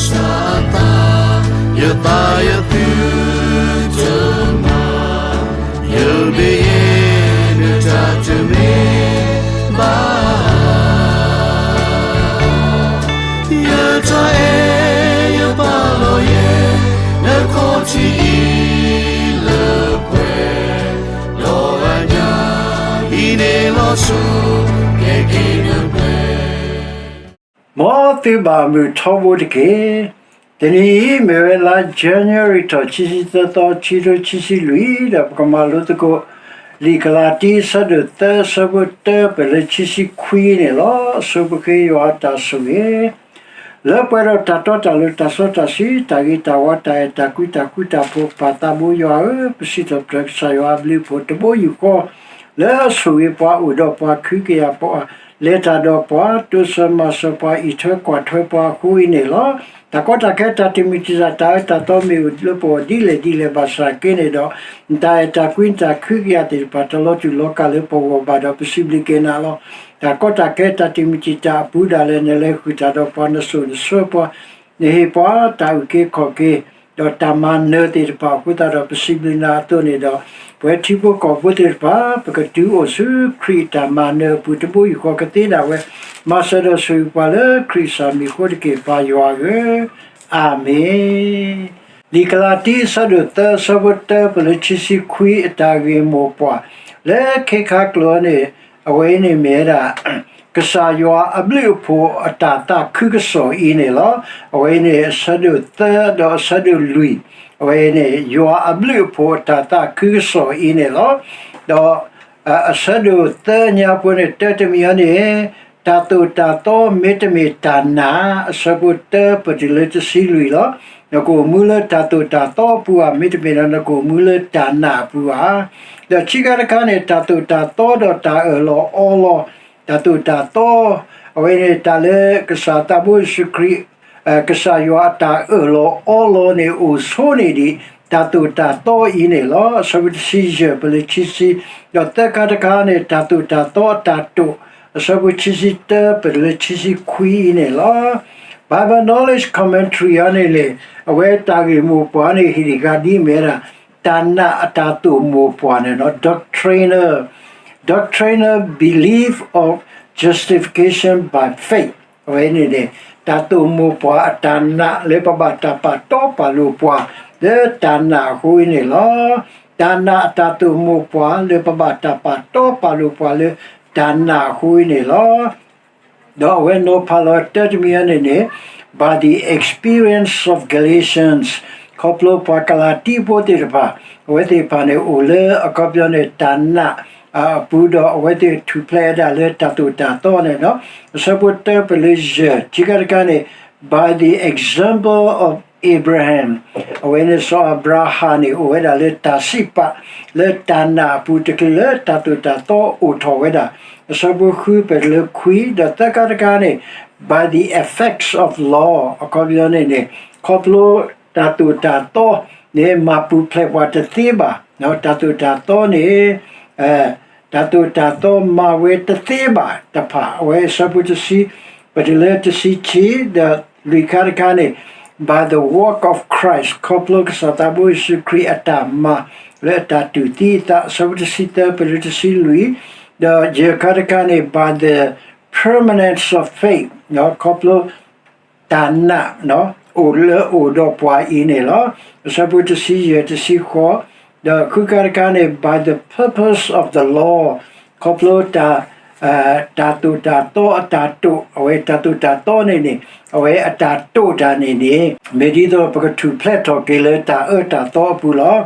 စၢ်အသး, ယသးယသုတမၤ, ယမ့ၢ်ယဲဒၣ်တၢ်တမ့ၢ်ဘၣ်. ယတၢ်အဲၣ်ယပာ်လီၤယဲ, နခီၣ်ထံးအံၤလၢပှဲၤ, ဒီးအညၣ်အံၤန့ၣ်လီၤဆိ, ကဲက့ၤနပှဲၤ မ်သုဘၣ်မုာ်ထီဘိတက့ၢ်. တနံၤအံၤ မ့ၢ်ဝဲလါ January ထီၣ် ခံဆံသၢသီ ခံကထိခံဆံလွံၢ် ဒီးပကမၤလိသကိး လံာ်ကလၤတံ အဆၢဒိၣ်သၢ အဆၢဖိတၢ ပၢၢ်လၢခံဆံခွံန့ၣ်လီၤ. အဆိပဃ့ယွၤအတၢ်ဆိၣ်ဂ့ၤ လၢပှဲၤဒီးတၢ်တီတၢ်လိၤ တၢ်စီတၢ်ဆှံ တၢ်ဂ့ၤတၢ်ဝါ တၢ်အဲၣ်တၢ်ကွံ တၢ်ဃူတၢ်ဖိး ပၢ်သးဘိယွၤဧၢ, ပစံးထီၣ်ပတြၢၤကစၢ်ယွၤအဘျုးအဖှိၣ်တဘိယူၢ်ဃီ လၢအဆိၣ်ဂ့ၤပှၤ အိၣ်ဒီးပှၤ ခုကယာ်ပှၤ လဲၤတၢ်ဒီးပှၤ တိစၢၤမၤစၢၤပှၤ အံးထွဲကွၢ်ထွဲပှၤအဃိအံၤန့ၣ်လီၤ. တၢ်ကီတၢ်ခဲ တၢ်တမုာ်တံာ်တာ် တၢ်အၢတၢ်သီမ့ၢ်အိၣ်လၢပဂီၢ်ဒ်လဲၣ်ဒ်လဲၣ်ဘၣ်ဆၣ်က့န့ၣ်ဒီး တၢ်အဲၣ်တၢ်ကွံ တၢ်ခုကယာ်သ့ၣ်တဖၣ် တလီၤတူာ်လီၤကာ်လၢပဂီၢ်ဘၣ်ဒီး ပစံးဘျုးက့ၤနၤလီၤ. တၢ်ကီတၢ်ခဲ တၢ်တမုာ်တံာ်တာ်အပူၤဒၣ်လဲာ် နလဲၤဃုာ်တၢ်ဒီးပှၤ နစိာ်နဆှၢပှၤ နဟ့ၣ်ပှၤတၢ်အုၣ်က့ၤခီၣ်က့ၤ ဒီးတၢ်မၤနၢၤသ့ၣ်တဖၣ်အဃိသတးဒီး ပစံးဘျုးနၤအသိးန့ၣ်ဒီး ပဝဲထံဖိကီၢ်ဖိသ့ၣ်တဖၣ် ပကတုၤအိၣ်ဆူခရံာ်အတၢ်မၤနၢၤအပူၤတဘိယူၢ်ဃီကသ့ဒၣ်ဝဲ မၤစၢၤဒီးဆိၣ်ဂ့ၤပှၤလၢခရံာ်အမံၤအဃိတက့ၢ် ပၢ်ယွၤဧၢ, အၤမ့ၣ်. လံာ်ကလၤတံ အဆၢဒိၣ်သၢ အဆၢဖိတၢ ပၢၢ်လၢခံဆံခွံ အတၢ်ဂ့ၢ်မိၢ်ပှၢ် လၢခဲခါကျိာ်န့ၣ် အဝဲအံၤန့ၣ်မ့ၢ်ဝဲဒၣ် ကစၢ်ယွၤအဘျုးအဖှိၣ်အတၢ်သးခုကစီၣ်အံၤန့ၣ်လီၤ. အဝဲအံၤန့ၣ် အဆၢဒိၣ်သၢဒီးအဆၢဒိၣ်လွံၢ်, အဝဲအံၤန့ၣ် ယွၤအဘျုးအဖှိၣ်အတၢ်သးခုကစီၣ်အံၤန့ၣ်လီၤ. ဒီး အဆၢဒိၣ်သၢညါဖိန့ၣ် တၢတမံၤအံၤန့ၣ် တၢ်သိၣ်တၢ်သီမ့တမ့ၢ်တၢ်နာ် အဆၢဖိတၢ ပတုၤလၢတဆံလွံၢ်လီၤ. နကအိၣ်မူလၢတၢ်သိၣ်တၢ်သီအပူၤဧါ, မ့တမ့ၢ်ဒီးနကအိၣ်မူလၢတၢ်နာ်အပူၤဧါ. ဒီးခံခါတခါန့ၣ် တၢ်သိၣ်တၢ်သီဒီးတၢ်အၢၣ်လီၤအီလီၤ, တၢ်သိၣ်တၢ်သီ အဝဲန့ၣ်တၢ်လၢကစၢ်သးဘိယ့ၣ်ၡူးခရံာ် ကစၢ်ယွၤအတၢ်အၢၣ်လီၤအီလီၤန့ၣ် အိၣ်ဆိန့ၢ်ဒံး တၢ်သိၣ်တၢ်သီအံၤန့ၣ်လီၤ. အဆၢဖိတဆံယဲၢ် ပၢၢ်လၢခံဆံ, ဒီးသၢခါတခါန့ၣ် တၢ်သိၣ်တၢ်သီအတၢ်တိာ်, အဆၢဖိခံဆံတၢ ပၢၢ်လၢခံဆံခွံအံၤန့ၣ်လီၤ. Bible Knowledge Commentary အံၤန့ၣ်န့ၣ် အဝဲတၢ်ဂ့ၢ်မိၢ်ပှၢ်န့ၣ် ဟ့ၣ်ဒံးဃာ်ဒ်အမ့ၢ်ဝဲဒၣ် တၢ်နာ်အတၢ်သိၣ်မိၢ်ပှၢ်န့ၣ်လီၤ. Doctrinal, doctrinal belief of justification by faith အဝဲန့ၣ်န့ၣ် တၢ်သိၣ်မိၢ်ပှၢ်အတၢ်နာ်လၢပဘၣ်တၢ်ပာ်တီပာ်လိၤပှၤ လၢတၢ်နာ်အဃိအံၤန့ၣ်လီၤ. တၢ်နာ်အတၢ်သိၣ်မိၢ်ပှၢ်လၢပဘၣ်တၢ်ပာ်တီပာ်လိၤပှၤလၢတၢ်နာ်အဃိအံၤန့ၣ်လီၤ. ဒီးအဝဲနီၤဖးလီၤတၢတမံၤအံၤန့ၣ်န့ၣ် by the experience of Galatians ခီဖျိပှၤကလၤတံဖိသ့ၣ်တဖၣ် အဝဲသ့ၣ်တဖၣ်န့ၣ် အိၣ်လၢအခီပညီန့ၣ် တၢ်နာ်အပူၤဒီး အဝဲသ့ၣ်ထူၣ်ဖျဲးဝဲဒၣ်လၢတၢ်သိၣ်တၢ်သီန့ၣ်လီၤ. အဆၢဖိတၢ ပၢၢ်လၢယဲၢ် ခံခါတခါန့ၣ် by the example of Abraham အဝဲန့ၣ် စီၤအၤဘြၤဟၣ်န့ၣ် အိၣ်ဝဲဒၣ်လၢတၢ်စံးပာ် လၢတၢ်နာ်အပူၤ တချုးလၢတၢ်သိၣ်တၢ်သီအိၣ်ထီၣ်ဝဲဒၣ် အဆၢဖိဃု ပၢၢ်တၢ်လၢခွံ ဒီးသၢခါတခါန့ၣ် by the effects of law အခီပညီန့ၣ်န့ၣ် ခီဖျိတၢ်သိၣ်တၢ်သီန့ၣ် မၤပူၤဖျဲးပှၤတသ့ဘၣ်, တၢ်သိၣ်တၢ်သီန့ၣ် တၢ်သိၣ်တၢ်သီမၤဝဲတသ့ဘၣ်တဖၣ် အဝဲအဆၢဖိတဆံ ပၢၢ်တၢ်လၢတဆံခံ ဒီးလွံၢ်ခါတခါန့ၣ် by the work of Christ ခီဖျိကစၢ်သးဘိယ့ၣ်ၡူးခရံာ်အတၢ်မၤ လၢအတၢ်တူၢ်သံအသး အဆၢဖိတဆံသၢ ပၢၢ်တၢ်လၢတဆံလွံၢ် ဒီးယဲၢ်ခါတခါန့ၣ် by the permanence of faith ခီဖျိ တၢ်နာ် အိၣ်လၢအိၣ်ဒီးပှၤအံၤန့ၣ်လီၤ. အဆၢဖိတဆံယဲၢ် တဆံဃိး ဒီးဃုခါတခါန့ၣ် by the purpose of the law ခီဖျိ တၢ်သိၣ်တၢ်သီအတၢ်တိာ် အဝဲတၢ်သိၣ်တၢ်သီန့ၣ်န့ၣ် အဝဲအတၢ်တိာ်တၢ်န့ၣ်န့ၣ် မ့ၢ်ဒ်သိးပကထူၣ်ဖျဲးထီၣ်က့ၤလၢတၢ်အၢတၢ်သီအပူၤလီၤ.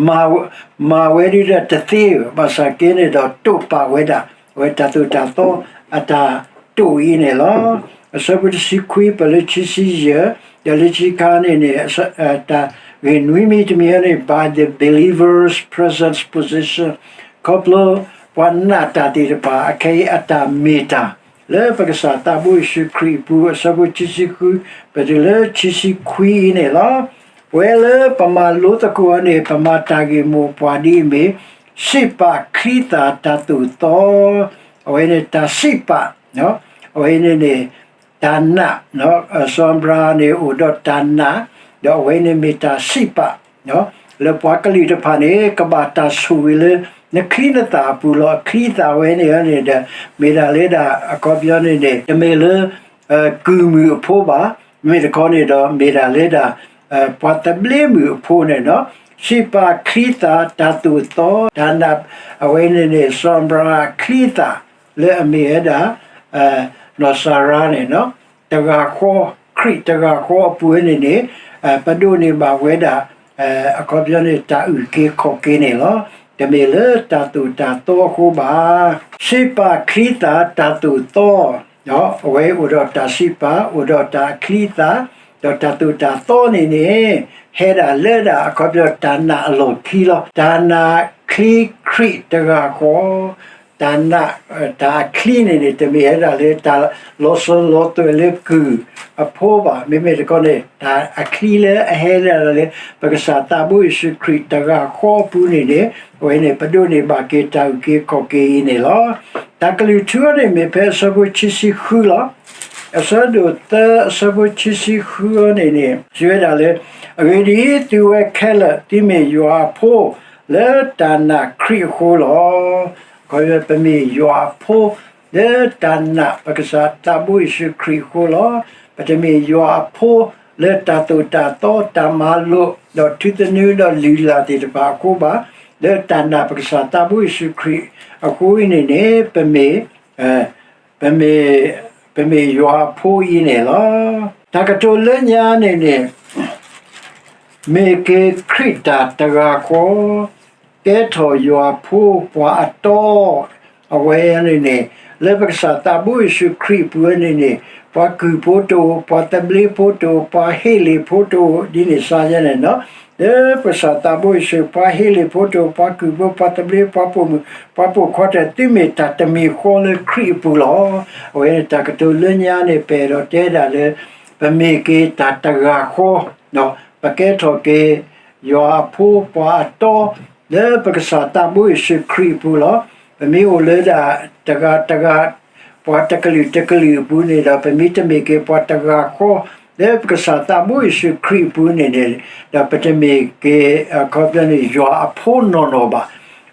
မၤဝဲဒ်ဒီးတသ့ဧၢ, ဘၣ်ဆၣ်က့န့ၣ်ဒီးတိာ်ပာ်ဝဲဒၣ် အဝဲတၢ်သိၣ်တၢ်သီအတၢ်တိာ်အံၤန့ၣ်လီၤ. အဆၢဖိတဆံခွံ ပၢၢ်လၢခံဆံယဲၢ် ဒီးလၢခံခါန့ၣ်န့ၣ် တၢ်ဂ့ၢ်နွံမံၤတမံၤန့ၣ် by the believer's present position ခီဖျိပှၤနာ်တၢ်သ့ၣ်တဖၣ် အခဲအံၤအတၢ်မ့ၢ်တၢ် လၢပကစၢ်သးဘိယ့ၣ်ၡူးခရံာ်အပူၤ အဆၢဖိခံဆံဃု ပၢၢ်တၢ်လၢခံဆံခွံအံၤန့ၣ်လီၤ. ပဝဲလၢပမၤလိသကိးအီၤန့ၣ် ပမၤတၢ်ဂ့ၢ်မိၢ်ပှၢ်ဒ်အမ့ၢ် စံးပာ်ချံသၣ်တၢ်သိၣ်သီ အဝဲန့ၣ်တၢ်စံးပာ် အဝဲန့ၣ်န့ၣ် တၢ် တၢ်နာ်, စီၤအၤဘြၤဟၣ်န့ၣ်အိၣ်ဒီးတၢ်နာ်, ဒီးအဝဲန့ၣ်မ့ၢ်တၢ်စံးပာ် လၢပှၤကလုာ်တဖၣ်န့ၣ် ကဘၣ်တၢ်ဆိၣ်ဂ့ၤလၢ နချံနသၣ်အပူၤလီၤ. အချံအသၣ်ဝဲန့ၣ်န့ၣ်ဒီး မ့ၢ်ဒၣ်လၢဒၣ် အခီပညီန့ၣ်န့ၣ် တမ့ၢ်လၢ ကုၢ်မုၣ်အဖိဘၣ်, မ့မ့ၢ်တခီန့ၣ်ဒီး မ့ၢ်ဒၣ်လၢဒၣ် ပှၤသဘျ့မုၣ်အဖိန့ၣ်လီၤ. စံးပာ်ချံသၣ်တၢ်သိၣ်သီ တၢ်နာ် အဝဲန့ၣ်န့ၣ် စီၤအၤဘြၤဟၣ်ချံသၣ် လၢအမ့ၢ်ဝဲဒၣ် နီၢ်စၤရါန့ၣ်လီၤ. တဂၤဃီ, ခရံာ်တဂၤဃီအပူၤဝဲန့ၣ်န့ၣ် ပဒိးန့ၢ်ဘၣ်ဝဲဒၣ် အခီပညီန့ၣ် တၢ်အုၣ်က့ၤခီၣ်က့ၤန့ၣ်လီၤ. တမ့ၢ်လၢတၢ်သိၣ်တၢ်သီအဃိဘၣ်. စံးပာ်ချံသၣ်တၢ်သိၣ်သီ အဝဲအိၣ်ဒီးတၢ်စံးပာ် အိၣ်ဒီးတၢ်အချံအသၣ်, ဒီးတၢ်သိၣ်တၢ်သီန့ၣ်န့ၣ် ဟဲဒၣ်လၢဒၣ်အခီပညီတၢ်နာ်အလီၢ်ခံလီၤ. တၢ်နာ်ချံခရံာ်တဂၤဃီ, တၢ်နာ် တၢ်အချံန့ၣ်န့ၣ် တမ့ၢ်ဝဲဒၣ်လၢတၢ်လီၤစိၤလီၤသွဲၣ်လၢကုၢ်အဖိဘၣ်. မ့မ့ၢ်တခီန့ၣ် တၢ်အချံလၢအဟဲဒၣ်လၢ ပကစၢ်သးဘိယ့ၣ်ၡူးခရံာ်တဂၤဃီအပူၤန့ၣ်န့ၣ် အဝဲန့ၣ် ပဒိးန့ၢ်ဘၣ်က့ၤတၢ်အုၣ်က့ၤခီၣ်က့ၤအံၤန့ၣ်လီၤ. တၢ်ကလုၢ်ထူအီၤန့ၣ်မ့ၢ်ဖဲအဆၢဖိခံဆံဃုလီၤ. အဆၢဒိၣ်သၢအဆၢဖိခံဆံဃုအီၤန့ၣ်န့ၣ် စံးဝဲဒၣ်လၢ အဂ့ၢ်ဒ်အံၤ သုဝဲခဲလၢာ် သုမ့ၢ်ယွၤအဖိ လၢတၢ်နာ်ခရံာ်အဃိလီၤ. ခီ ပမ့ၢ်ယွၤအဖိ လၢတၢ်နာ် ပကစၢ်သးဘိယ့ၣ်ၡူးခရံာ်အဃိလီၤ. ပတမ့ၢ်ယွၤအဖိ လၢတၢ်သိၣ်တၢ်သီ တၢ်မၤလိာ် ဒီးထူသနူဒီးလုၢ်လၢ်သ့ၣ်တဖၣ်အဃိဘၣ်. လၢတၢ်နာ်ပကစၢ်သးဘိယ့ၣ်ၡူးခရံာ်အဃိအံၤန့ၣ်န့ၣ် ပမ့ၢ် ပမ့ၢ် ပမ့ၢ်ယွၤအဖိအံၤန့ၣ်လီၤ. တၢ်ကတိၤလၢညါန့ၣ်န့ၣ် မ့ၢ်က့ၤခရံာ်တၢ်တဂၤဃီ, ကဲထီၣ်ယွၤဖိပှၤအတီ, အဝဲန့ၣ်န့ၣ် လၢပကစၢ်သးဘိယ့ၣ်ၡူးခရံာ်အပူၤန့ၣ်န့ၣ် ပှၤကုၢ်ဖိတအိၣ်, ပှၤသဘျ့ဖိတအိၣ်, ပှၤဟ့လ့ၣ်ဖိတအိၣ် ဒ်န့ၣ်စါယဲန့ၣ်လီၤ. လၢပကစၢ်သးဘိယ့ၣ်ၡူး ပှၤဟ့လ့ၣ်ဖိတအိၣ်, ပှၤကုၢ်ဖိ, ပှၤသဘျ့, ပှၤပိာ်မုၣ်, ပှၤပိာ်ခွါတၢၢ် သုမ့ၢ်တၢ်တမံၤဃီလၢခရံာ်အပူၤလီၤ. အဝဲန့ၣ်တၢ်ကတိၤလၢညါန့ၣ် ပအဲၣ်ဒိးတဲဒၣ်လၢ ပမ့ၢ်က့ၤတၢ်တဂၤဃီ, ပကဲထီၣ်က့ၤ ယွၤအဖိပှၤအတီ လၢပကစၢ်သးဘိယ့ၣ်ၡူးခရံာ်အပူၤလီၤ. ပမ့ၢ်အိၣ်လၢဒၣ်တဂၤတဂၤ ပှၤတကလုာ်တကလုာ်အပူၤန့ၣ်ဒီး ပမ့ၢ်တမ့ၢ်က့ၤပှၤတဂၤဃီ လၢပကစၢ်သးဘိယ့ၣ်ၡူးခရံာ်အပူၤန့ၣ်န့ၣ် ဒီးပတမ့ၢ်က့ၤ အခီပညီန့ၣ် ယွၤအဖိနီၢ်နီၢ်ဘၣ်.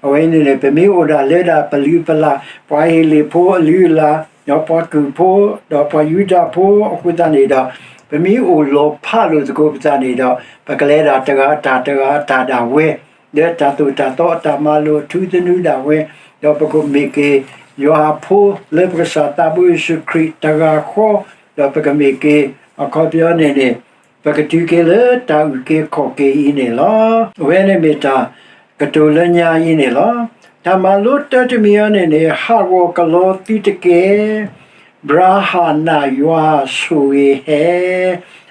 အဝဲန့ၣ်န့ၣ် ပမ့ၢ်အိၣ်ဒၣ်လၢဒၣ်ပလုၢ်ပလၢ် ပှၤဟ့လ့ၣ်ဖိအလုၢ်အလၢ်, ပှၤကုၢ်ဖိ ဒီးပှၤယူဒၤဖိအဃိသတးန့ၣ်ဒီး ပမ့ၢ်အိၣ်လီၤဖးလိာ်သကိးပသးန့ၣ်ဒီး ပကလဲၤဒၣ်တဂၤအတၢ်တဂၤအတၢ်ဒၣ်ဝဲ လၢတၢ်သိၣ်တၢ်သီအတၢ်မၤလိာ်အထူသနူဒၣ်ဝဲ, ဒီးပကမ့ၢ်က့ၤ ယွၤအဖိလၢပကစၢ်သးဘိယ့ၣ်ၡူးခရံာ်တဂၤဃီ, ဒီးပကမ့ၢ်က့ၤ အခီပညီန့ၣ်န့ၣ် ပကတုၤက့ၤလၢတၢ်အုၣ်က့ၤခီၣ်က့ၤအံၤန့ၣ်လီၤ. အဝဲန့ၣ်မ့ၢ်တၢ်ကတိၤလၢညါအံၤန့ၣ်လီၤ. တၢ်မၤလိတၢတမံၤအံၤန့ၣ်န့ၣ် ဟးဂီၤကလီသုတက့ၢ်. ဘြၤဟၣ်နာ်ယွၤဆိၣ်ဂ့ၤဟဲ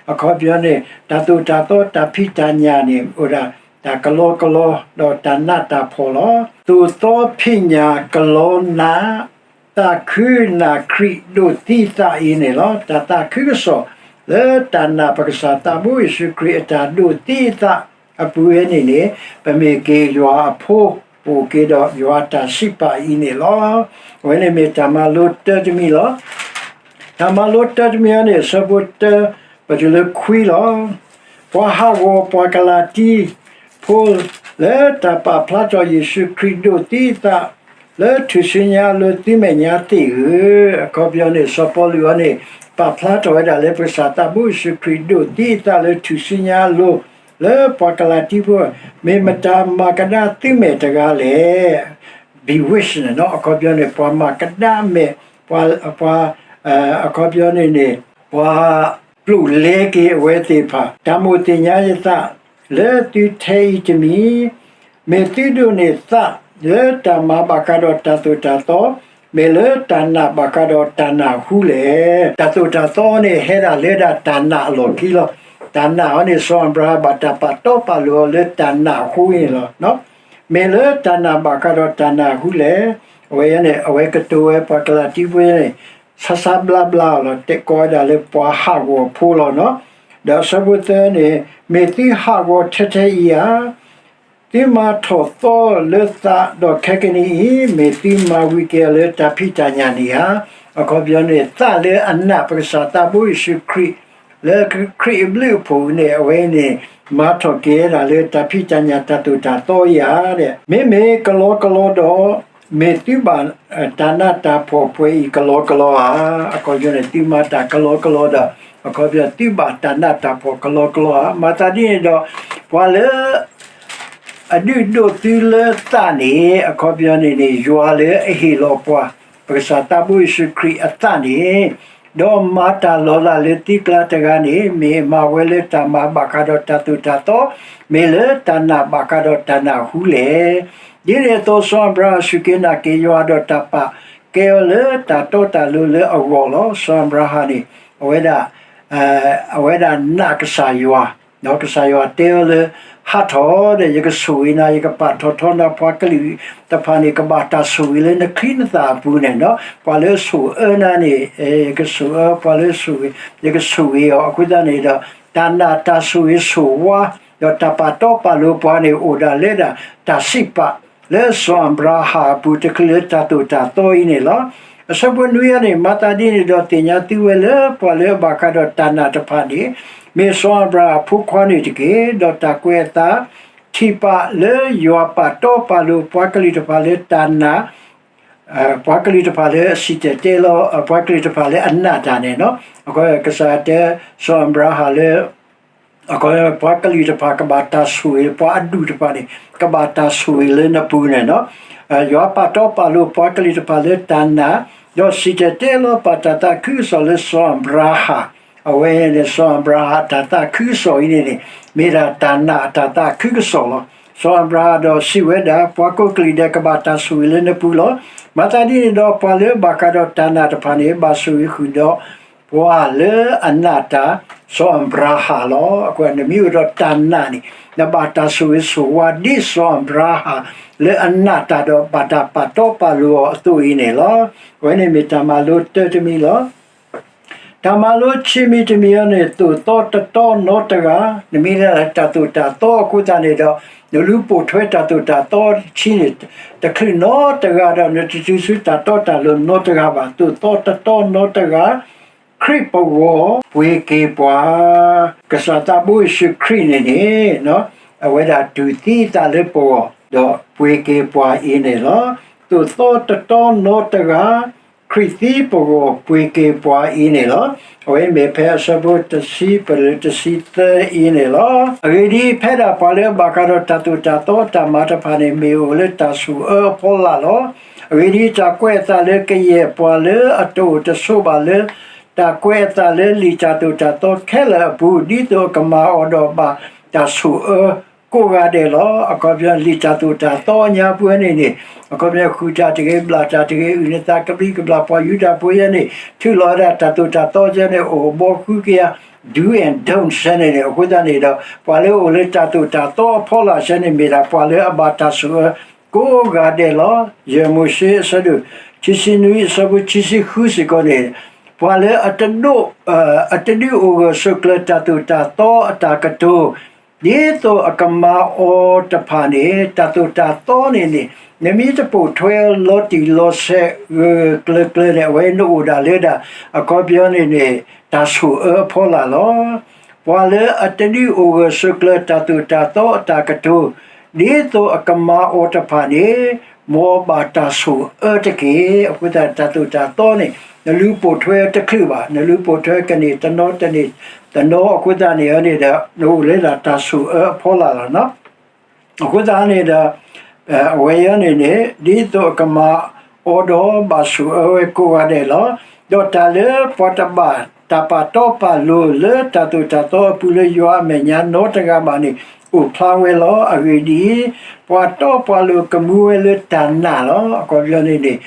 အခီပညီန့ၣ် တၢ်သိၣ်တၢ်သီတၢ်ဖံးတၢ်ညၣ်န့ၣ် အိၣ်ဒၣ်တၢ်ကလီကလီ ဒီးတၢ်နးတၢ်ဖှီၣ်လီၤ. သိၣ်သီဖံးညၣ်ကလီနး သးခုနာ်ခရံာ်ဒိးသံသးအံၤန့ၣ်လီၤ. တၢ်သးခုကစီၣ် လၢတၢ်နာ်ပကစၢ်သးဘိယ့ၣ်ၡူးခရံာ်အတၢ်ဒိးသံသးအပူၤဝဲန့ၣ်န့ၣ် ပမ့ၢ်က့ၤယွၤအဖိ ပအိၣ်က့ၤဒီးယွၤအတၢ်စံးပာ်အံၤန့ၣ်လီၤ. အဝဲန့ၣ်မ့ၢ်တၢ်မၤလိတၢတမံၤလီၤ. တၢ်မၤလိတၢတမံၤအံၤန့ၣ် အဆၢဖိတၢ ပတုၤလၢခွံလီၤ. ပှၤဟးဂီၤပှၤကလၤတံဖိ လၢတၢ်ပာ်ဖျါထီၣ်ယ့ၣ်ၡူးခရံာ်ဒိးသံသး လၢထူၣ်စုညါအလိၤ သုမဲာ်ညါသ့ၣ်ဧၢ, အခီပညီန့ၣ် စီၤပီလူးအံၤန့ၣ် ပာ်ဖျါထီၣ်ဝဲဒၣ်လၢပကစၢ်သးဘိယ့ၣ်ၡူးခရံာ်ဒိးသံသးလၢထူၣ်စုညါအလိၤ လၢပှၤကလၤတံဖိ မ့ၢ်မတၤမၤကဒါသုမဲာ်တဂၤလဲၣ်. Bewitch န့ၣ် အခီပညီန့ၣ် ပှၤမၤကဒါမဲာ်, ပှၤ, ပှၤ, အခီပညီန့ၣ်န့ၣ် ပှၤပျိာ်လဲက့ၤအဝဲသ့ၣ်တဖၣ် တၢ်မိၣ်သ့ၣ်ညါယသး လၢသုထဲအံၤတမံၤ, မ့ၢ်သုဒိးန့ၢ်သးလၢတၢ်မၤဘၣ်ဃးဒီးတၢ်သိၣ်တၢ်သီ, မ့ၢ်လၢတၢ်နာ်ဘၣ်ဃးဒီးတၢ်နၢ်ဟူလဲၣ်. တၢ်သိၣ်တၢ်သီန့ၣ် ဟဲဒၣ်လၢဒၣ်တၢ်နာ်အလီၢ်ခံလီၤ. တၢ်နာ်အံၤန့ၣ် စီၤအၤဘြၤဟၣ်ဘၣ်တၢ်ပာ်တီပာ်လိၤအီၤလၢတၢ်နာ်အဃိန့ၣ်လီၤ. မ့ၢ်လၢတၢ်နာ်ဘၣ်ဃးဒီးတၢ်နၢ်ဟူလဲၣ်. အဝဲန့ၣ် အဝဲကတိၤဝဲပှၤကလၤတံဖိန့ၣ် ဆါဆါဘျါဘျါအီၤလီၤ. တဲကိးဝဲဒၣ်လၢပှၤဟးဂီၤဖိလီၤနီၤ. ဒီးအဆၢဖိသၢန့ၣ် မ့ၢ်သုဟးဂီၤထဲထဲအံၤဧါ. သုမၤထီၣ်သီလၢသးဒီးခဲကနံၣ်အံၤ, မ့ၢ်သုမၤဝံၤက့ၤအီၤလၢတၢ်ဖံးတၢ်ညၣ်န့ၣ်ဧါ. အခီပညီန့ၣ် သးလၢအနာ်ပကစၢ်သးဘိယ့ၣ်ၡူးခရံာ် လၢခရံာ်အဘျုးအဖှိၣ်န့ၣ် အဝဲန့ၣ် မၤထီၣ်က့ၤဝဲဒၣ်လၢတၢ်ဖံးတၢ်ညၣ်တၢ်သိၣ်တၢ်သီဧါဒီး, မ့မ့ၢ်ကလီကလီဒီး မ့ၢ်သုဘၣ်တၢ်နးတၢ်ဖှီၣ်ပှဲၤအံၤကလီကလီဧါ. အခီပညီန့ၣ် သုမၤတၢ်ကလီကလီဒီး အခီပညီသုဘၣ်တၢ်နးတၢ်ဖှီၣ်ကလီကလီဧါ. မၤသးဒ်န့ၣ်ဒီး ပှၤလၢ အဒုးဒိးသုလၢသးန့ၣ် အခီပညီန့ၣ်န့ၣ် ယွၤလၢအဟ့ၣ်လီၤပှၤ ပကစၢ်သးဘိယ့ၣ်ၡူးခရံာ်အသးန့ၣ်, ဒီးမၤတၢ်လီၤလးလၢသုကျါတဂၤန့ၣ် မ့ၢ်မၤဝဲလၢတၢ်မၤဘၣ်ဃးဒီးတၢ်သိၣ်တၢ်သီ, မ့ၢ်လၢတၢ်နာ်ဘၣ်ဃးဒီးတၢ်နၢ်ဟူလဲၣ်. ဒ်န့ၣ်အသိး စီၤအၤဘြၤဟၣ်စူၢ်က့ၤနာ်က့ၤယွၤဒီးတၢ်ပာ် ကဲအီၤလၢတၢ်တီတၢ်လိၤလၢအဂီၢ်လီၤ. စီၤအၤဘြၤဟၣ်န့ၣ် အဝဲဒၣ် အဝဲဒၣ်နာ်ကစၢ်ယွၤ, ဒီးကစၢ်ယွၤတဲအီၤလၢ ဟးထီၣ်ဒီး ယကဆိၣ်ဂ့ၤနၤ, ယကပာ်ထီၣ်ထီနၤ, ပှၤကလုာ်တဖၣ်န့ၣ် ကဘၣ်တၢ်ဆိၣ်ဂ့ၤလၢနချံနသၣ်အပူၤန့ၣ်, ပှၤလၢအဆိၣ်အၢနၤန့ၣ် ကဆိၣ်အၢ, ပှၤလၢဆိၣ်ဂ့ၤ, ယကဆိၣ်ဂ့ၤအီၤ. အဃိသတးန့ၣ်ဒီး တၢ်နာ်တၢ်ဆိၣ်ဂ့ၤဆိၣ်ဝါ ဒီးတၢ်ပာ်တီပာ်လိၤပှၤန့ၣ် အိၣ်ဒၣ်လၢဒၣ် တၢ်စံးပာ် လၢစီၤအၤဘြၤဟၣ်အပူၤတချုးလၢတၢ်သိၣ်တၢ်သီအံၤန့ၣ်လီၤ. အဆၢဖိနွံအံၤန့ၣ် မၤသးဒ်န့ၣ်ဒီး သ့ၣ်ညါသုဝဲလၢ ပှၤလၢအဘၣ်ဃးဒီးတၢ်နာ်တဖၣ်န့ၣ် မ့ၢ်စီၤအၤဘြၤဟၣ်အဖိခွါန့ၣ်တက့ၢ်. ဒီးတၢ်ကွဲးအသး ထံၣ်ပာ်လၢယွၤပာ်တီပာ်လိၤပှၤကလုာ်တဖၣ်လၢတၢ်နာ် ပှၤကလုာ်တဖၣ်လၢအစံၣ်တဲၤတဲလီၤ ပှၤကလုာ်တဖၣ်လၢအနာ်တၢ်န့ၣ်လီၤ. ကစၢ်တဲ စီၤအၤဘြၤဟၣ်လၢ ပှၤကလုာ်တဖၣ်ကဘၣ်တၢ်ဆိၣ်ဂ့ၤ, ပှၤအဒူၣ်တဖၣ်န့ၣ် ကဘၣ်တၢ်ဆိၣ်ဂ့ၤလၢနပူၤန့ၣ်လီၤ. ယွၤပာ်တီပာ်လိၤပှၤကလုာ်တဖၣ်လၢတၢ်နာ်, ဒီးစံၣ်တဲၤတဲလီၤပာ်တၢ်သးခုကစီၣ်လၢစီၤအၤဘြၤဟၣ်, အဝဲန့ၣ် စီၤအၤဘြၤဟၣ်အတၢ်သးခုကစီၣ်အံၤန့ၣ်န့ၣ် မ့ၢ်ဒၣ်တၢ်နာ်အတၢ်သးခုကစီၣ်လီၤ. စီၤအၤဘြၤဟၣ်ဒီးစံးဝဲဒၣ်, ပှၤကိးကလုာ်ဒဲးကဘၣ်တၢ်ဆိၣ်ဂ့ၤလၢနပူၤလီၤ. မၤသးဒ်န့ၣ်ဒီး ပှၤလၢအဘၣ်ဃးဒီးတၢ်နာ်တဖၣ်န့ၣ် ဘၣ်ဆိၣ်ဂ့ၤဃုာ်ဒီး ပှၤလၢအနာ်တၢ် စီၤအၤဘြၤဟၣ်လီၤ. အဃိနမ့ၢ်အိၣ်ဒီးတၢ်နာ်န့ၣ် နဘၣ်တၢ်ဆိၣ်ဂ့ၤဆိၣ်ဝါဒ်စီၤအၤဘြၤဟၣ် လၢအနာ်တၢ်ဒီးဘၣ်တၢ်ပာ်တီပာ်လိၤအီၤအသိးအံၤန့ၣ်လီၤ. အဝဲန့ၣ်မ့ၢ်တၢ်မၤလိတၢတမံၤလီၤ. တၢ်မၤလိခံမံၤတမံၤအံၤန့ၣ် သိၣ်သီတတီနီတဂၤ, နမ့ၢ်ဒၣ်တၢ်သိၣ်တၢ်သီအဃိသတးန့ၣ်ဒီး နလူၤပိာ်ထွဲတၢ်သိၣ်တၢ်သီတဆံန့ၣ် တချုးနီတဂၤဒီး နတတုၤဆူတၢ်တီတၢ်လိၤနီတဂၤဘၣ်. သိၣ်သီတတီနီတဂၤ ခရံာ်ပဂီၢ်ပှ့ၤက့ၤပှၤ, ကစၢ်သးဘိယ့ၣ်ၡူးခရံာ်န့ၣ်န့ၣ် အဝဲဒၣ်တူၢ်သံအသးလၢပဂီၢ် ဒီးပှ့ၤက့ၤပှၤအံၤန့ၣ်လီၤ. သိၣ်သီတတီနီတဂၤ ခရံာ်သံပဂီၢ်ပှ့ၤက့ၤပှၤအံၤန့ၣ်လီၤ. အဝဲမ့ၢ်ဖဲအဆၢဖိတဆံပလၢတဆံသၢအံၤန့ၣ်လီၤ. အဂ့ၢ်ဒ်အံၤ, ဖဲဒၣ်ပှၤလၢအဘၣ်ဃးဒီးတၢ်သိၣ်တၢ်သီအတၢ်မၤတဖၣ်န့ၣ် မ့ၢ်အိၣ်လၢတၢ်ဆိၣ်အၢအဖီလာ်လီၤ. အဂ့ၢ်ဒ်အံၤ, တၢ်ကွဲးအသးလၢကယဲၢ်ပှၤလၢအတအိၣ်တဆိးဘၣ်လၢ တၢ်ကွဲးအသးလၢလံာ်တၢ်သိၣ်တၢ်သီခဲလၢာ်အပူၤ, ဒ်သိးအကမၤအီၤဒီးဘၣ်တၢ်ဆိၣ်အၢကိးဂၤဒဲးလီၤ. အခီပညီ လံာ်တၢ်သိၣ်တၢ်သီညါပူၤန့ၣ်န့ၣ် အခီပညီ ဃုတၢ်တဂ့ၤ, ဘျၣ်တၢ်တဂ့ၤ, အုၣ်နသးကဘျံးကဘျၣ်, ပှၤယူဒၤဖိယဲန့ၣ် ထုးလီၤဝဲဒၣ်တၢ်သိၣ်တၢ်သီယဲန့ၣ် အိၣ်ဘီဃုကယၤ do and don't ယဲန့ၣ်န့ၣ်. အဃိသတးန့ၣ်ဒီး ပှၤလၢအအိၣ်လၢတၢ်သိၣ်တၢ်သီအဖီလာ်ယဲန့ၣ် မ့ၢ်ဒၣ်ပှၤလၢအဘၣ်တၢ်ဆိၣ်အၢကိးဂၤဒဲးလီၤ. ယဲၢ်မိၤၡ့အဆၢဒိၣ်ခံဆံနွံအဆၢဖိခံဆံဃုစ့ၢ်ကီးန့ၣ် ပှၤလၢအတဒိး အတဒုးအိၣ်ဂၢၢ်ဆိးကျၢၤတၢ်သိၣ်တၢ်သီအတၢ်ကတိၤ ဒ်သိးအကမၤအီၤတဖၣ်န့ၣ် တၢ်သိၣ်တၢ်သီန့ၣ်န့ၣ် နမ့ၢ်တပိာ်ထွဲလီၤတံၢ်လီၤဆဲးဂၢၢ်ဂၢၢ်ကျၢၤကျၢၤန့ၣ် အဝဲနအိၣ်ဒၣ်လၢဒၣ် အခီပညီန့ၣ်န့ၣ် တၢ်ဆိၣ်အၢအဖီလာ်လီၤ. ပှၤလၢအတဒုးအိၣ်ဂၢၢ်ဆိးကျၢၤတၢ်သိၣ်တၢ်သီအတၢ်ကတိၤ ဒ်သိးအကမၤအီၤတဖၣ်န့ၣ် မ်အဘၣ်တၢ်ဆိၣ်အၢတက့ၢ်. အဃိသတး တၢ်သိၣ်တၢ်သီန့ၣ် နလူၤပိာ်ထွဲတချုးဘၣ်, နလူၤပိာ်ထွဲကန့ၢ်တနီၤတန့ၢ် တနီၤအဃိသတးန့ၣ်န့ၣ်ဒီး နအိၣ်လၢဒၣ်တၢ်ဆိၣ်အၢအဖီလာ်လီၤ. အဃိသတးန့ၣ်ဒီး အဝဲအံၤန့ၣ်န့ၣ် ဒ်သိးအကမၤအီၤဒီးဘၣ်ဆိၣ်အၢဝဲကိးဂၤဒဲးလီၤ. ဒီးတၢ်လၢပှၤတဘၣ်တၢ်ပာ်တီပာ်လိၤလၢတၢ်သိၣ်တၢ်သီအပူၤလၢယွၤအမဲာ်ညါနီတဂၤဘၣ်န့ၣ် အိၣ်ဖျါဝဲလီၤ. အဂ့ၢ်ဒ်အံၤ, ပှၤတီပှၤလိၤကမူဝဲလၢတၢ်နာ်လီၤ. အခီပညီန့ၣ်န့ၣ်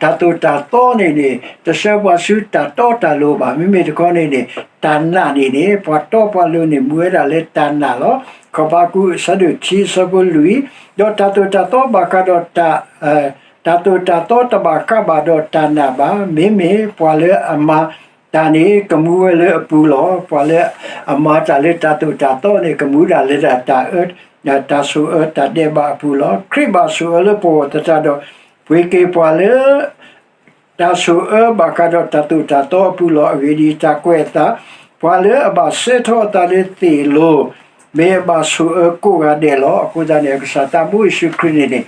တၢ်သိၣ်တၢ်သီန့ၣ်န့ၣ် တဆှၢပှၤဆူတၢ်တီတၢ်လိၤဘၣ်. မ့မ့ၢ်တခီန့ၣ်န့ၣ် တၢ်နာ်န့ၣ်န့ၣ် ပှၤတီပှၤလိၤန့ၣ် မူဝဲဒၣ်လၢတၢ်နာ်လီၤ. ခီဘးကူးအဆၢဒိၣ်ခံအဆၢဖိလွံၢ်, ဒီးတၢ်သိၣ်တၢ်သီဘၣ်ဃးဒီးတၢ် တၢ်သိၣ်တၢ်သီတဘၣ်ဃးဘၣ်ဒီးတၢ်နာ်ဘၣ်. မ့မ့ၢ်ပှၤလၢအမၤတၢ်န့ၣ် ကမူဝဲလၢအပူၤလီၤ. ပှၤလၢအမၤတၢ်လၢတၢ်သိၣ်တၢ်သီန့ၣ် ကမူဒၣ်လၢတၢ်အၢ တၢ်ဆိၣ်အၢတၢ်ဒဲးဘးအပူၤလီၤ. ခရံာ်ဘၣ်ဆိၣ်အၢလၢပဂီၢ်သတးဒီး ပှ့ၤက့ၤပှၤလၢ တၢ်ဆိၣ်အၢဘၣ်ဃးဒီးတၢ်သိၣ်တၢ်သီအပူၤလီၤ. အဂ့ၢ်ဒ်အံၤ, တၢ်ကွဲးအသး, ပှၤလၢအဘၣ်စဲထီၣ်အသးလၢသ့ၣ်အလိၤ, မ့ၢ်အဘၣ်ဆိၣ်အၢကိးဂၤဒဲးလီၤ. အဃိသတးန့ၣ် ကစၢ်သးဘိယ့ၣ်ၡူးခရံာ်န့ၣ်န့ၣ်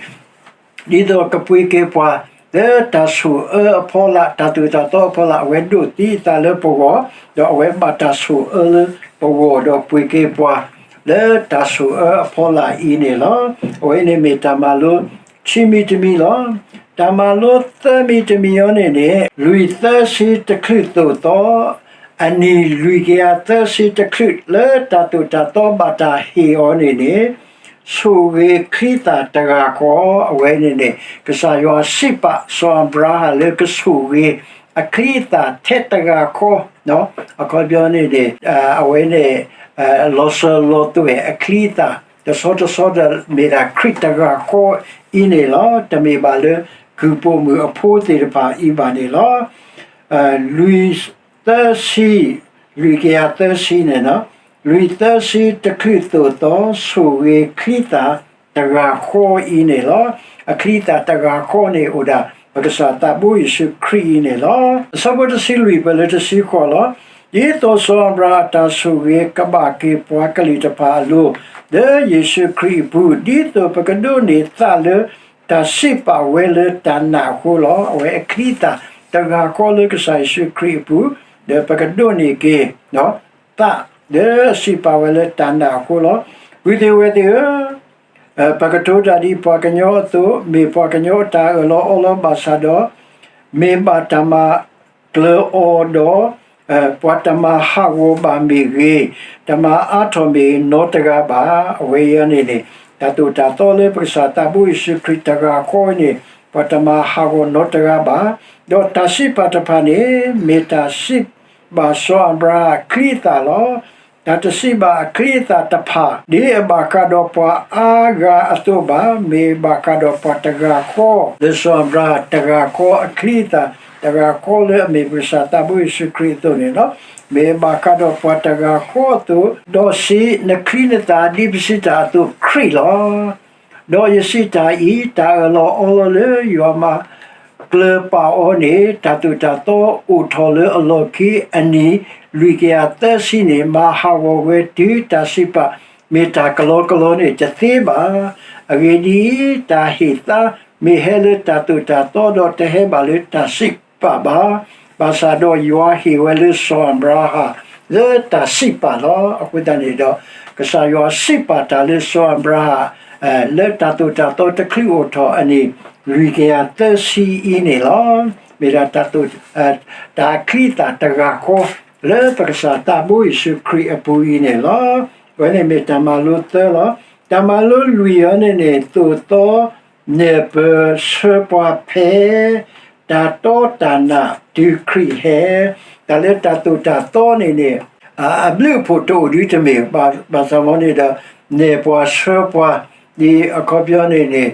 ဒ်သိးကပှ့ၤက့ၤပှၤ လၢတၢ်ဆိၣ်အၢအဖီလာ်, တၢ်သိၣ်တၢ်သီအဖီလာ်, အဝဲဒိးသံအသးလၢပဂီၢ်, ဒီးအဝဲဘၣ်တၢ်ဆိၣ်အၢလၢပဂီၢ်, ဒီးပှ့ၤက့ၤပှၤ လၢတၢ်ဆိၣ်အၢအဖီလာ်အံၤန့ၣ်လီၤ. အဝဲန့ၣ်မ့ၢ်တၢ်မၤလိခံမံၤတမံၤလီၤ. တၢ်မၤလိသၢမံၤတမံၤအံၤန့ၣ်န့ၣ် လွံၢ်သၢဆံတချုးသိၣ်သီ အနံၣ်လွံၢ်ကယၤသၢဆံတချုး လၢတၢ်သိၣ်တၢ်သီဘၣ်တၢ်ဟ့ၣ်အီၤန့ၣ်န့ၣ် ဆိၣ်ဂ့ၤချံသၣ်တဂၤဃီ အဝဲန့ၣ်န့ၣ် ကစၢ်ယွၤစံးပာ်စီၤအၤဘြၤဟၣ်လၢကဆိၣ်ဂ့ၤအချံအသၣ်ထဲတဂၤဃီ, အခီပညီန့ၣ်န့ၣ် အဝဲန့ၣ် လီၤစၢၤလီၤသွဲၣ်အချံအသၣ် တဆီတဆီဒီးမ့ၢ်ဒၣ်ခရံာ်တဂၤဃီအံၤန့ၣ်လီၤ. တမ့ၢ်ဘၣ်လၢကုၢ်ပိာ်မုၣ်အဖိသ့ၣ်တဖၣ်အံၤဘၣ်န့ၣ်လီၤ. လွံၢ်သၢဆံ, လွံၢ်ကယၤသၢဆံန့ၣ်, လွံၢ်သၢဆံတချုးသိၣ်သီ ဆိၣ်ဂ့ၤချံသၣ်တဂၤဃီအံၤန့ၣ်လီၤ. အချံသၣ်တဂၤဃီန့ၣ် အိၣ်ဒၣ်ပကစၢ်သးဘိယ့ၣ်ၡူးခရံာ်အံၤန့ၣ်လီၤ. အဆၢဖိတဆံလွံၢ်ပၢၢ်လၢတဆံဃိးလီၤ. ဒ်သိးစီၤအၤဘြၤဟၣ်အတၢ်ဆိၣ်ဂ့ၤကဘၣ်က့ၤပှၤကလုာ်တဖၣ်အလိၤ, လၢယ့ၣ်ၡူးခရံာ်အပူၤ, ဒ်သိးပကဒိးန့ၢ်သးလၢ တၢ်စံးပာ်ဝဲလၢတၢ်နာ်အဃိလီၤ. အဝဲအချံသၣ်တဂၤဃီလၢကစၢ်ယ့ၣ်ၡူးခရံာ်အပူၤ, ဒီးပကဒိးန့ၢ်က့ၤ သးလၢအစံးပာ်ဝဲလၢတၢ်နာ်အဃိလီၤ. ပုၢ်သ့ၣ်ဝဲၢ်သ့ၣ်ဧၢ, ပကတိၤတၢ်ဒ်ပှၤကညီအသိး, မ့ၢ်ပှၤကညီအတၢ်အၢၣ်လီၤအီလီၤဘၣ်ဆၣ်ဒီး, မ့ၢ်ဘၣ်တၢ်မၤကျၢၤအီၤဒီး, ပှၤတမၤဟးဂီၤဘၣ်မ့ၢ်ဂ့ၤ, တမၤအါထီၣ်မ့ၢ်နီတဂၤဘၣ်. အဝဲအံၤန့ၣ်န့ၣ် တၢ်သိၣ်တၢ်သီလၢပကစၢ်သးဘိယ့ၣ်ၡူးခရံာ်တဂၤဃီန့ၣ် ပှၤတမၤဟးဂီၤနီတဂၤဘၣ်. ဒီးတၢ်စံးပာ်တဖၣ်န့ၣ် မ့ၢ်တၢ်စံးဘၣ်စီၤအၤဘြၤဟၣ်အချံအသၣ်လီၤ. တၢ်တစံးဘၣ်အချံအသၣ်တဖၣ် ဒ်အဘၣ်ဃးဒီးပှၤအါဂၤအသိးဘၣ်, မ့ၢ်ဘၣ်ဃးဒီးပှၤတဂၤဃီ လၢစီၤအၤဘြၤဟၣ်တဂၤဃီအချံအသၣ်, တဂၤဃီလၢအမ့ၢ်ပကစၢ်သးဘိယ့ၣ်ၡူးခရံာ်အသိးန့ၣ်လီၤ. မ့ၢ်ဘၣ်ဃးဒီးပှၤတဂၤဃီအသိး, ဒီးစံး, နချံနသၣ်ဒ်ပစံးတၢ်အသိးခရံာ်လီၤ. ဒီးယစံးတၢ်အံၤ, တၢ်အၢၣ်လီၤအီလီၤလၢယွၤမၤကျၢၤပာ်အီၤန့ၣ် တၢ်သိၣ်တၢ်သီအိၣ်ထီၣ်လၢအလီၢ်ခံအနံၣ်လွံၢ်ကယၤသၢဆံန့ၣ် မၤဟးဂီၤဝဲတုၤတၢ်စံးပာ် မ့ၢ်တၢ်ကလီကလီန့ၣ်တသ့ဘၣ်. အဂ့ၢ်ဒ်အံၤ, တၢ်ဟ့ၣ်သါမ့ၢ်ဟဲလၢတၢ်သိၣ်တၢ်သီဒီးတဟဲဘၣ်လၢတၢ်စံးပာ်ဘၣ်. ဘၣ်ဆၣ်ဒီးယွၤဟ့ၣ်ဝဲလၢစီၤအၤဘြၤဟၣ် လၢတၢ်စံးပာ်လီၤ. အဃိသတးန့ၣ်ဒီး ကစၢ်ယွၤစံးပာ်တၢ်လၢစီၤအၤဘြၤဟၣ် လၢတၢ်သိၣ်တၢ်သီတချုးအိၣ်ထီၣ်အနံၣ်လွံၢ်ကယၤသၢဆံအံၤန့ၣ်လီၤ. မ့ၢ်ဒၣ်တၢ်သိၣ် တၢ်အချံအသၣ်တဂၤဃီ လၢပကစၢ်သးဘိယ့ၣ်ၡူးခရံာ်အပူၤအံၤန့ၣ်လီၤ. အဝဲန့ၣ်မ့ၢ်တၢ်မၤလိသၢလီၤ. တၢ်မၤလိလွံၢ်အံၤန့ၣ်န့ၣ် သိၣ်သီ နဲၣ်ပၢၤဆှၢပှၤဖဲ တၢ်တီတၢ်နာ်တုၤခရံာ်ဟဲ, တၢ်လၢတၢ်သိၣ်တၢ်သီန့ၣ်န့ၣ် အဘျုးအဖှိၣ်တအိၣ်ဒံးတမ့ၢ်, ဘၣ်ဆၣ်မ့ၢ်န့ၣ်ဒီး နဲၣ်ပှၤဆှၢပှၤ, ဒ်အခီပညီန့ၣ်န့ၣ်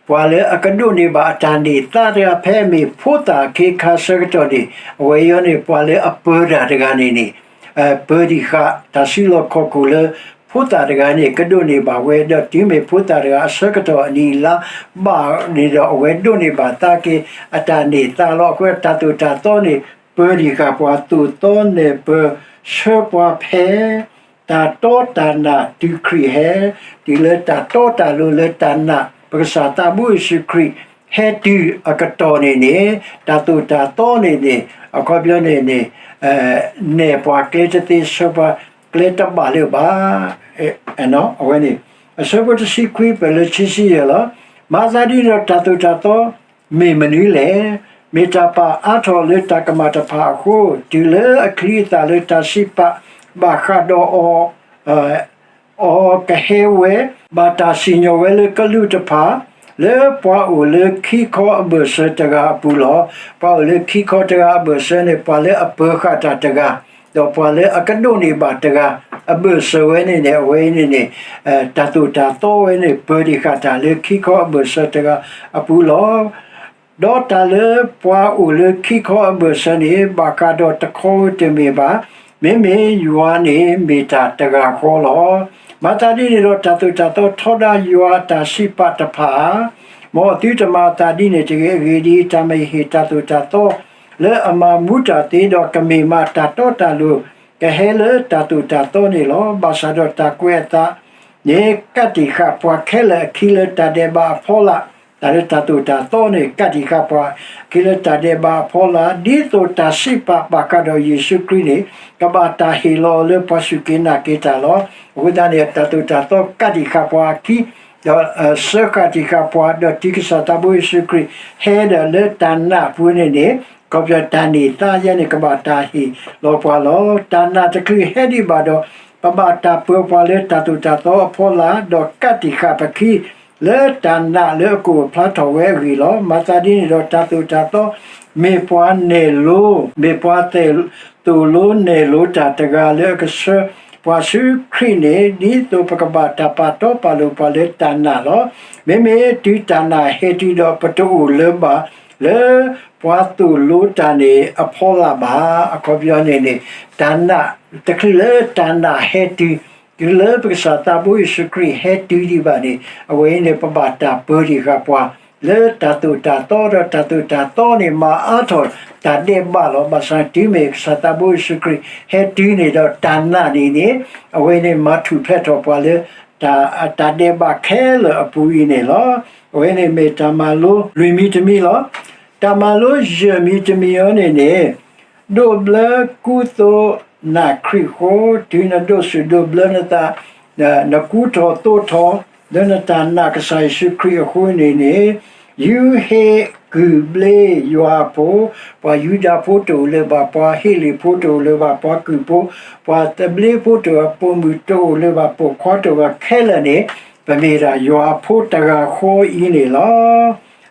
ပှၤလၢအကဒိးန့ၢ်ဘၣ်အတၢ်န့ၢ်သါတဂၤ ဖဲအမ့ၢ်ဖိသၣ်အခ့အခါဆၢကတီၢ်န့ၣ် အဝဲအံၤန့ၣ် ပှၤလၢအပၢၤတၢ်တဂၤန့ၣ်န့ၣ် ပၢၤဒံးဃာ်တၢ်စုလီၢ်ခီၣ်ခိၣ်လၢ ဖိသၣ်တဂၤန့ၣ် ကဒိးန့ၢ်ဘၣ်ဝဲ, ဒီးတုၤမ့ၢ်ဖိသၣ်တဂၤအဆၢကတီၢ်အနံၣ်အလါဘၣ်န့ၣ်ဒီး အဝဲဒိးန့ၢ်ဘၣ်သါက့ၤအတၢ်န့ၢ်သါလီၤ. အဃိတၢ်သိၣ်တၢ်သီန့ၣ် ပၢၤဒံးဃာ်ပှၤ, သိၣ်သီနဲၣ်ပၢၤဆှၢပှၤဖဲ တၢ်တီတၢ်နာ်တုၤခရံာ်ဟဲ, တုၤလၢတၢ်တီတၢ်လိၤလၢတၢ်နာ် ပကစၢ်သးဘိယ့ၣ်ၡူးခရံာ် ဟဲတုၤအကတီၢ်န့ၣ်န့ၣ် တၢ်သိၣ်တၢ်သီန့ၣ်န့ၣ် အခီပညီန့ၣ်န့ၣ် နဲၣ်ပှၤကျဲတသ့ ဆှၢပှၤကျဲတဘၣ်လၢၤဘၣ်. အဝဲန့ၣ် အဆၢဖိတဆံခွံပၢၢ်လၢခံဆံယဲၢ်လီၤ. မၤသးဒ်န့ၣ်ဒီး တၢ်သိၣ်တၢ်သီ မ့ၢ်မနုၤလဲၣ်. မ့ၢ်တၢ်ပာ်အါထီၣ်လၢတၢ်ကမၣ်တဖၣ်အဃိ, တုၤလၢအချံအသၣ်လၢတၢ်စံးပာ်ဘၣ်ဃးဒီးအီၤ အီၤကဟဲဝဲ, ဘၣ်တၢ်စံၣ်ညီၣ်ဝဲလၢကလူးတဖၣ် လၢပှၤအိၣ်လၢခံခီအဘၢၣ်စၢၤတဂၤအပူၤလီၤ. ပှၤအိၣ်လၢခံခီတဂၤအဘၢၣ်စၢၤန့ၣ် ပှၤလၢအပၢၤဃာ်တၢ်တဂၤ, ဒီးပှၤလၢအကဒိးန့ၢ်ဘၣ်တဂၤ အဘၢၣ်စၢၤဝဲန့ၣ်န့ၣ် အဝဲအံၤန့ၣ်န့ၣ် တၢ်သိၣ်တၢ်သီဝဲန့ၣ် ပၢၤဒံးဃာ်တၢ်လၢခံခီအဘၢၣ်စၢၤတဂၤအပူၤလီၤ. ဒီးတၢ်လၢပှၤအိၣ်လၢခံခီအဘၢၣ်စၢၤန့ၣ် ဘၣ်ဃးဒီးတခီဧိၤတမ့ၢ်ဘၣ်, မ့မ့ၢ်ယွၤန့ၣ်မ့ၢ်တၢ်တဂၤဃီလီၤ. မၤသးဒ်န့ၣ်ဒီး တၢ်သိၣ်တၢ်သီထီဒါယွၤအတၢ်စံးပာ်တဖၣ်ဧါ. မ်အသုတမၤအသးဒ်န့ၣ်တဂ့ၤ. အဂ့ၢ်ဒ်အံၤ, တၢ်မ့ၢ်ဟ့ၣ်တၢ်သိၣ်တၢ်သီလၢအမၤမူတၢ်သ့, ဒီးကမ့ၢ်မးတၢ်တီတၢ်လိၤ, ကဟဲလၢတၢ်သိၣ်တၢ်သီန့ၣ်လီၤ. ဘၣ်ဆၣ်ဒီးတၢ်ကွဲးအသးန့ၣ် ကးတံာ်ဃာ်ပှၤခဲလၢာ်အခံလၢတၢ်ဒဲးဘးအဖီလာ်, တၢ်လၢတၢ်သိၣ်တၢ်သီန့ၣ် ကးတံာ်ဃာ်ပှၤအခံလၢတၢ်ဒဲးဘးအဖီလာ်, ဒ်သိးတၢ်စံးပာ်ဘၣ်ဃးဒီးယ့ၣ်ၡူးခရံာ်န့ၣ် ကဘၣ်တၢ်ဟ့ၣ်လီၤလၢပှၤစူၢ်က့ၤနာ်က့ၤတၢ်လီၤ. အဃိသတးန့ၣ် တၢ်သိၣ်တၢ်သီကးတံာ်ဃာ်ပှၤအခံ, ဒီးစၢဃာ်တံာ်ဃာ်ပှၤ, ဒီးတုၤကစၢ်သးဘိယ့ၣ်ၡူးခရံာ် ဟဲဒီးလၢတၢ်နာ်အပူၤန့ၣ်န့ၣ်, ခီဖျိတၢ်န့ၢ်သါယဲန့ၣ် ကဘၣ်တၢ်ဟ့ၣ်လီၤပှၤလီၤ. တၢ်နာ်တချုးဟဲဒံးဘၣ်ဒီး ပဘၣ်တၢ်ပၢၤပှၤလၢတၢ်သိၣ်တၢ်သီအဖီလာ်, ဒီးကးတံာ်ဃာ်ပခံ လၢတၢ်နာ်လၢအကိးအဖျါထီၣ်ဝဲအဂ့ၢ်လီၤ. မၤသးဒ်န့ၣ်ဒီး တၢ်သိၣ်တၢ်သီ မ့ၢ်ပှၤနဲၣ်လိ, မ့ၢ်ပှၤသိၣ်လိနဲၣ်လိတၢ်တဂၤလၢအကဆှၢပှၤဆူခရံာ်န့ၣ်, ဒ်သိးပကဘၣ်တၢ်ပာ်တီပာ်လိၤပှၤလၢတၢ်နာ်လီၤ. မ့မ့ၢ်တုၤတၢ်နာ်ဟဲတုၤဒီး ပတအိၣ်လၢၤဘၣ်လၢ ပှၤသိၣ်လိတၢ်န့ၣ်အဖီလာ်ဘၣ်. အခီပညီန့ၣ်န့ၣ် တၢ်နာ်တချုးလၢတၢ်နာ်ဟဲတုၤ, တုၤလၢပကစၢ်သးဘိယ့ၣ်ၡူးခရံာ်ဟဲတုၤဒံးဘၣ်န့ၣ်, အဝဲအံၤန့ၣ် ပဘၣ်တၢ်ပၢၤတံာ်ဃာ်ပှၤ လၢတၢ်သိၣ်တၢ်သီ, ဒီးတၢ်သိၣ်တၢ်သီန့ၣ် မၤအါထီၣ်တၢ်ဒဲးဘးလီၤ. ဘၣ်ဆၣ်တုၤမ့ၢ်ကစၢ်သးဘိယ့ၣ်ၡူးခရံာ် ဟဲတုၤန့ၣ်ဒီး တၢ်နာ်န့ၣ်န့ၣ် အဝဲန့ၣ်မၤထူၣ်ဖျဲးထီၣ်ပှၤလၢ တၢ်ဒဲးဘးခဲလၢာ်အပူၤအံၤန့ၣ်လီၤ. အဝဲန့ၣ်မ့ၢ်တၢ်မၤလိလွံၢ်မံၤတမံၤလီၤ. တၢ်မၤလိယဲၢ်မံၤတမံၤအံၤန့ၣ်န့ၣ်, ဒိးဘျၢကူသိးနာ်ခရံာ်အဃိ, တုၤနဒိးစူၣ်ဒိးဘျၢနသး, နကူထီၣ်သိးထီၣ်လၢနတၢ်နာ်ကစၢ်ယ့ၣ်ၡူးခရံာ်အဃိန့ၣ်န့ၣ်, ယူးဟ့ၣ်ကုၢ်ဘျ့ယွၤအဖိ, ပှၤယူဒၤဖိတအိၣ်လၢၤဘၣ်, ပှၤဟ့လ့ၣ်ဖိတအိၣ်လၢၤဘၣ်, ပှၤကုၢ်ဖိ, ပှၤသဘျ့ဖိတအိၣ်, ပိာ်မုၣ်တအိၣ်လၢၤဘၣ်, ပိာ်ခွါတအိၣ်ဘၣ်, ခဲလၢာ်န့ၣ် ပမ့ၢ်ဒၣ်ယွၤအဖိတဂၤဃီအံၤန့ၣ်လီၤ.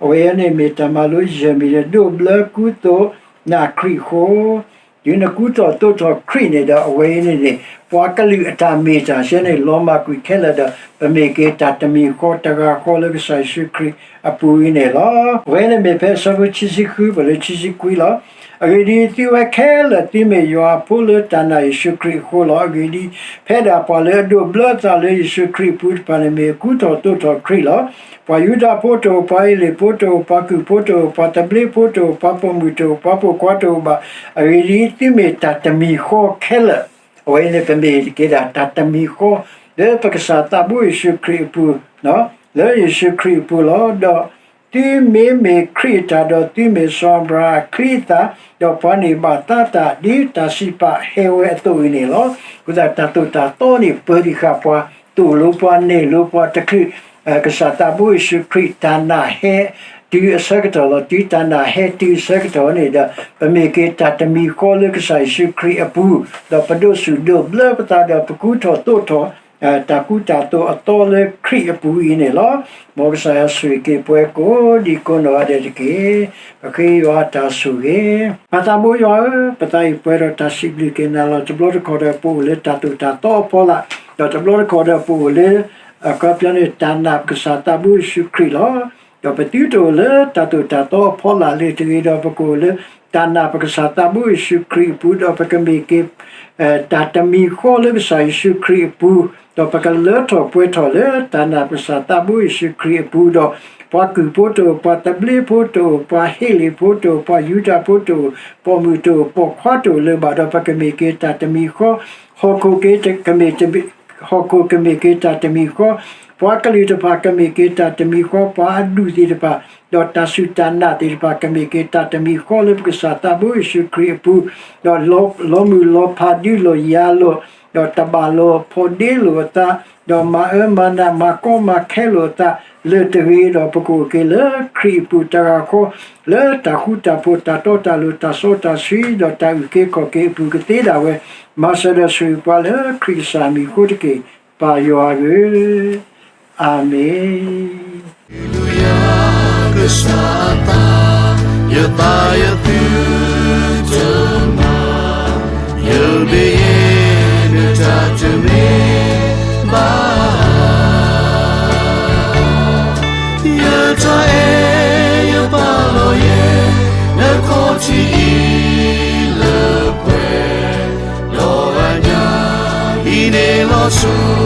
အဝဲအံၤန့ၣ်မ့ၢ်တၢ်မၤလိယဲၢ်မံၤန့ၣ်, ဒိးဘျၢကူသိးနာ်ခရံာ်အဃိ, တုၤနကူထီၣ်သိးထီၣ်ခရံာ်န့ၣ်ဒီး အဝဲအံၤန့ၣ်န့ၣ် ပှၤကလုာ်အတၢ်မ့ၢ်တၢ်ဆဲန့ၣ် လီၤမၢ်ကွံာ်ခဲလၢာ်ဒီး ပမ့ၢ်က့ၤတၢ်တမံၤဃီတဂၤဃီလၢကစၢ်ယ့ၣ်ၡူးခရံာ်အပူၤအံၤန့ၣ်လီၤ. အဝဲန့ၣ်မ့ၢ်ဖဲအဆၢဖိခံဆံဃု ပလၢခံဆံခွံလီၤ. အဂ့ၢ်ဒ်အံၤ, သုဝဲခဲလၢာ်သုမ့ၢ်ယွၤအဖိလၢတၢ်နာ်ယ့ၣ်ၡူးခရံာ်အဃိလီၤ. အဂ့ၢ်ဒ်အံၤ, ဖဲဒၣ်ပှၤလၢအဒိးဘျၢအသးလၢယ့ၣ်ၡူးခရံာ်အပူၤတဖၣ်န့ၣ် မ့ၢ်အကူထီၣ်သိးထီၣ်ခရံာ်လီၤ. ပှၤယူဒၤဖိတအိၣ်, ပှၤဟ့လ့ၣ်ဖိတအိၣ်, ပှၤကုၢ်ဖိတအိၣ်, ပှၤသဘျ့ဖိတအိၣ်, ပှၤပိာ်မုၣ်တအိၣ်, ပှၤပိာ်ခွါတအိၣ်ဘၣ်. အဂ့ၢ်ဒ်အံၤ, သုမ့ၢ်တၢ်တမံၤဃီခဲလၢာ်. အဝဲန့ၣ် ပမ့ၢ်က့ၤဒၣ်တၢ်တမံၤဃီ လၢပကစၢ်သးဘိယ့ၣ်ၡူးခရံာ်အပူၤ, လၢယ့ၣ်ၡူးခရံာ်အပူၤလီၤ. ဒီးသုမ့မ့ၢ်ခရံာ်အတၢ်ဒီး သုမ့ၢ်စီၤအၤဘြၤဟၣ်အချံအသၣ်, ဒီးပှၤန့ၢ်ဘၣ်သါတၢ် ဒ်တၢ်စံးပာ်ဟဲဝဲအသိးအံၤန့ၣ်လီၤ. အဃိသတး တၢ်သိၣ်တၢ်သီန့ၣ် ပၢၤတံၢ်ဃာ်ပှၤ, သိၣ်လိပှၤ, နဲၣ်လိပှၤတချုး ကစၢ်သးဘိယ့ၣ်ၡူးခရံာ်တၢ်နာ်ဟဲတုၤအဆၢကတီၢ်လီၤ. တုၤတၢ်နာ်ဟဲတုၤအဆၢကတီၢ်န့ၣ်ဒီး ပမ့ၢ်က့ၤတၢ်တမံၤဃီလၢကစၢ်ယ့ၣ်ၡူးခရံာ်အပူၤ, ဒီးပဒိးစူၣ်ဒိးဘျၢပသးဒီး ပကူထီၣ်သိးထီၣ် တၢ်ကူတၢ်သိးအသီလၢခရံာ်အပူၤအံၤန့ၣ်လီၤ. မ်ကစၢ်ယွၤဆိၣ်ဂ့ၤက့ၤပှၤကိးဒံးကိးနီၢ်ဂၤဒဲးတက့ၢ်. ပဃ့ယွၤအတၢ်ဆိၣ်ဂ့ၤ. ပၢ်သးဘိယွၤဧၢ, ပသးအံၤပှဲၤဒီးတၢ်စံးဘျုးက့ၤနၤလီၤ. တဘျီတခီၣ်ဒီးပအိၣ်လၢတၢ်သိၣ်တၢ်သီအဖီလာ်, ဒီးတဘျီတခီၣ်ဒီးပအိၣ်လၢ အခီပညီန့ၣ် တၢ်နာ်ပကစၢ်သးဘိယ့ၣ်ၡူးခရံာ်လီၤ. ဒီးပသုတအိၣ်လၢတၢ်သိၣ်တၢ်သီအဖီလာ်လၢၤတဂ့ၤဒီး ပကအိၣ်လၢ တၢ်နာ်ပကစၢ်သးဘိယ့ၣ်ၡူးခရံာ်အပူၤ, ဒီးပကမ့ၢ်က့ၤ တၢ်တမံၤဃီလၢကစၢ်ယ့ၣ်ၡူးခရံာ်အပူၤ, ဒီးပကလၢထီၣ်ပှဲၤထီၣ်လၢတၢ်နာ်ပကစၢ်သးဘိယ့ၣ်ၡူးခရံာ်အပူၤ, ဒီးပှၤကုၢ်ဖိတအိၣ်, ပှၤသဘျ့ဖိတအိၣ်, ပှၤဟ့လ့ၣ်ဖိတအိၣ်, ပှၤယူဒၤဖိတအိၣ်, ပိာ်မုၣ်တအိၣ်, ပိာ်ခွါတအိၣ်လၢၤဘၣ်, ဒီးပကမ့ၢ်က့ၤတၢ်တမံၤဃီ, ဟီၣ်ခိၣ်က့ၤ ဟီၣ်ခိၣ်ကမ့ၢ်က့ၤတၢ်တမံၤဃီ, ပှၤကလုာ်တဖၣ်ကမ့ၢ်က့ၤတၢ်တမံၤဃီ, ပှၤအဒူၣ်သ့ၣ်တဖၣ်, ဒီးတၢ်စူၢ်တၢ်နာ်သ့ၣ်တဖၣ် ကမ့ၢ်က့ၤတၢ်တမံၤဃီလၢပကစၢ်သးဘိယ့ၣ်ၡူးခရံာ်အပူၤ, ဒီးလီၤမုၢ်လီၤဖးဒုးလိာ်ယၤလိာ်, ဒီးတဘၣ်လိာ်ဖိးဒ့လိာ်အသး, ဒီးမၤအၢမၤနးမၤကီမၤခဲလိာ်အသးလၢၤတဂ့ၤ, ဒီးပကအိၣ်က့ၤလၢခရံာ်အပူၤတဂၤဃီ, လၢတၢ်ဃူတၢ်ဖိး တၢ်တီတၢ်လိၤ တၢ်စီတၢ်ဆှံ ဒီးတၢ်အုၣ်က့ၤခီၣ်က့ၤအပူၤကသ့ဒၣ်ဝဲ, မၤစၢၤဒီးဆိၣ်ဂ့ၤပှၤလၢခရံာ်ကစၢ်အမံၤအဃိတက့ၢ်, ပၢ်ယွၤဧၢ, အၤမ့ၣ်. Hallelujah, ကစၢ်အသး, ယသးယသုတမၤ, ယဘၣ်ယဲၢ်နတၢ်တမ့ၢ်ဘၣ်, ယတၢ်အဲၣ်ယပာ်လီၤယဲၢ်, နခီၣ်ထံးအံၤလၢပှဲၤ, ဒီး ဆိ